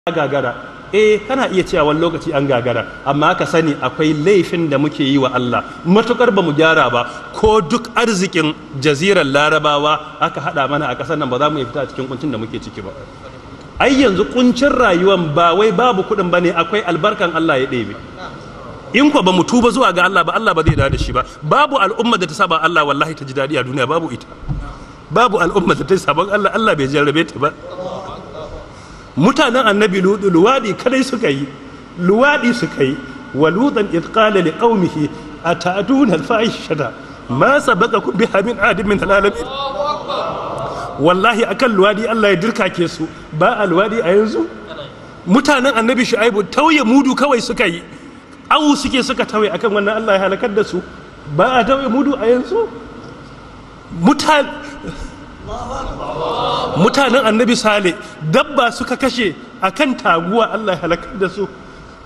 Gagara, eh, kana iya cewa wani lokaci an gagara, amma ka sani akwai laifin da muke yi wa Allah. Matukar ba mu gyara ba, ko duk arzikin jazirar Larabawa aka hada mana a ƙasar nan, ba za mu iya fita a cikin kuncin da muke ciki ba. Ai yanzu kuncin rayuwan ba wai babu kuɗin bane, akwai albarkan Allah ya ɗebe. In ko ba mu tuba zuwa ga Allah ba, Allah ba zai dawo da shi ba. Babu al'umma da ta saba Allah wallahi ta ji daɗi a duniya, babu ita. Babu al'umma da ta saban Allah, Allah bai jarrabe ta ba. Mutanen Annabi Lutu luwadi kadai suka yi, luwadi suka yi. Wa lutan id qala li qaumihi ata'tuna al-fahishata ma sabaqakum biha min ahadin min al-alamin. Wallahi akan luwadi Allah ya dirkake su. Ba a luwadi a yanzu? Mutanen Annabi Shu'aibu tauye mudu kawai suka yi, awu suke suka tauye, akan wannan Allah ya halakar da su. Ba a tauye mudu a yanzu? Mutanen Annabi Sale dabba suka kashe akan taguwa, Allah ya halakar da su.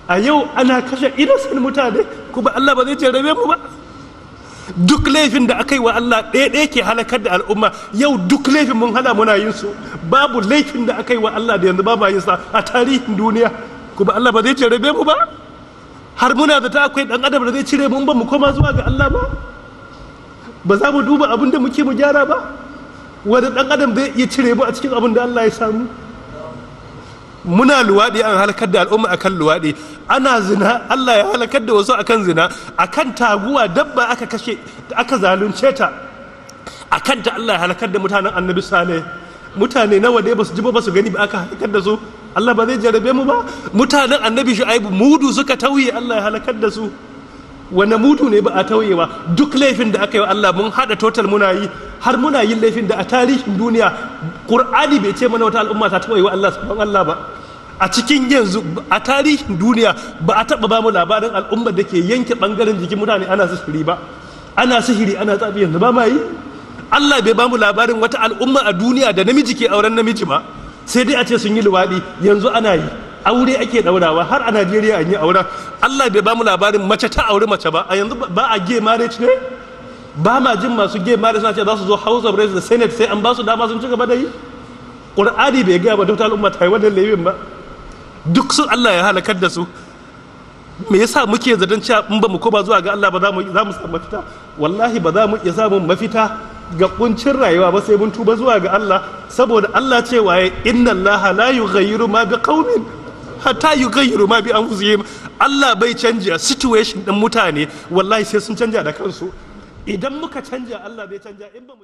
A yau ana kashe innocent mutane, kuma Allah ba zai jarrabe mu ba? Duk laifin da aka yi wa Allah ɗaya ɗaya ke halakar da al'umma. Yau duk laifin mun hana muna yin su. Babu laifin da aka yi wa Allah da yanzu ba ma yin sa a tarihin duniya, kuma Allah ba zai jarrabe mu ba? Har muna da ta akwai ɗan adam da zai cire mu in ba mu koma zuwa ga Allah ba? Ba za mu duba abin da muke mu gyara ba? Wani ɗan adam zai iya cire mu a cikin abin da Allah ya samu? Muna luwaɗi, an halakar da al'umma akan luwaɗi. Ana zina, Allah ya halakar da wasu akan zina. Akan taguwa, dabba aka kashe, aka zalunce ta, akan ta Allah ya halakar da mutanen Annabi Saleh. Mutane nawa dai basu ji ba, basu gani ba, aka halakar da su? Allah ba zai jarabe mu ba? Mutanen Annabi Shu'aibu mudu suka tauye, Allah ya halakar da su. Wane mudu ne ba a tauyewa? Duk laifin da aka yi wa Allah mun hada total muna yi. Har muna yin laifin da a tarihin duniya Qur'ani bai ce mana wata al'umma ta taɓa yi wa Allah sabon Allah ba. A cikin yanzu, a tarihin duniya, ba a taɓa ba mu labarin al'ummar da ke yanke ɓangaren jikin mutane ana sihiri ba. Ana sihiri, ana tsafi, yanzu ba ma yi? Allah bai ba mu labarin wata al'umma a duniya da namiji ke auren namiji ba, sai dai a ce sun yi luwaɗi. Yanzu ana yi, aure ake ɗaurawa, har a Najeriya an yi auren. Allah bai ba mu labarin mace ta auri mace ba. A yanzu ba a gay marriage ne? Ba ma jin masu gay marriage suna ce za su zo House of Reps da Senate sai an ba su dama sun ci gaba da yi? Qur'ani bai gaya ba wata al'umma ta yi wannan laifin ba. Duk sun Allah ya halakar da su. Me yasa muke zaton cewa in ba mu koma zuwa ga Allah ba za mu samu mafita? Wallahi ba za mu iya samun mafita ga kuncin rayuwa ba sai mun tuba zuwa ga Allah, saboda Allah ce waye inna Allaha la yughayyiru ma bi qaumin hatta yughayyiru ma bi anfusihim. Allah bai canja situation din mutane, wallahi sai sun canja da kansu. Idan muka canja, Allah bai canja. In ba mu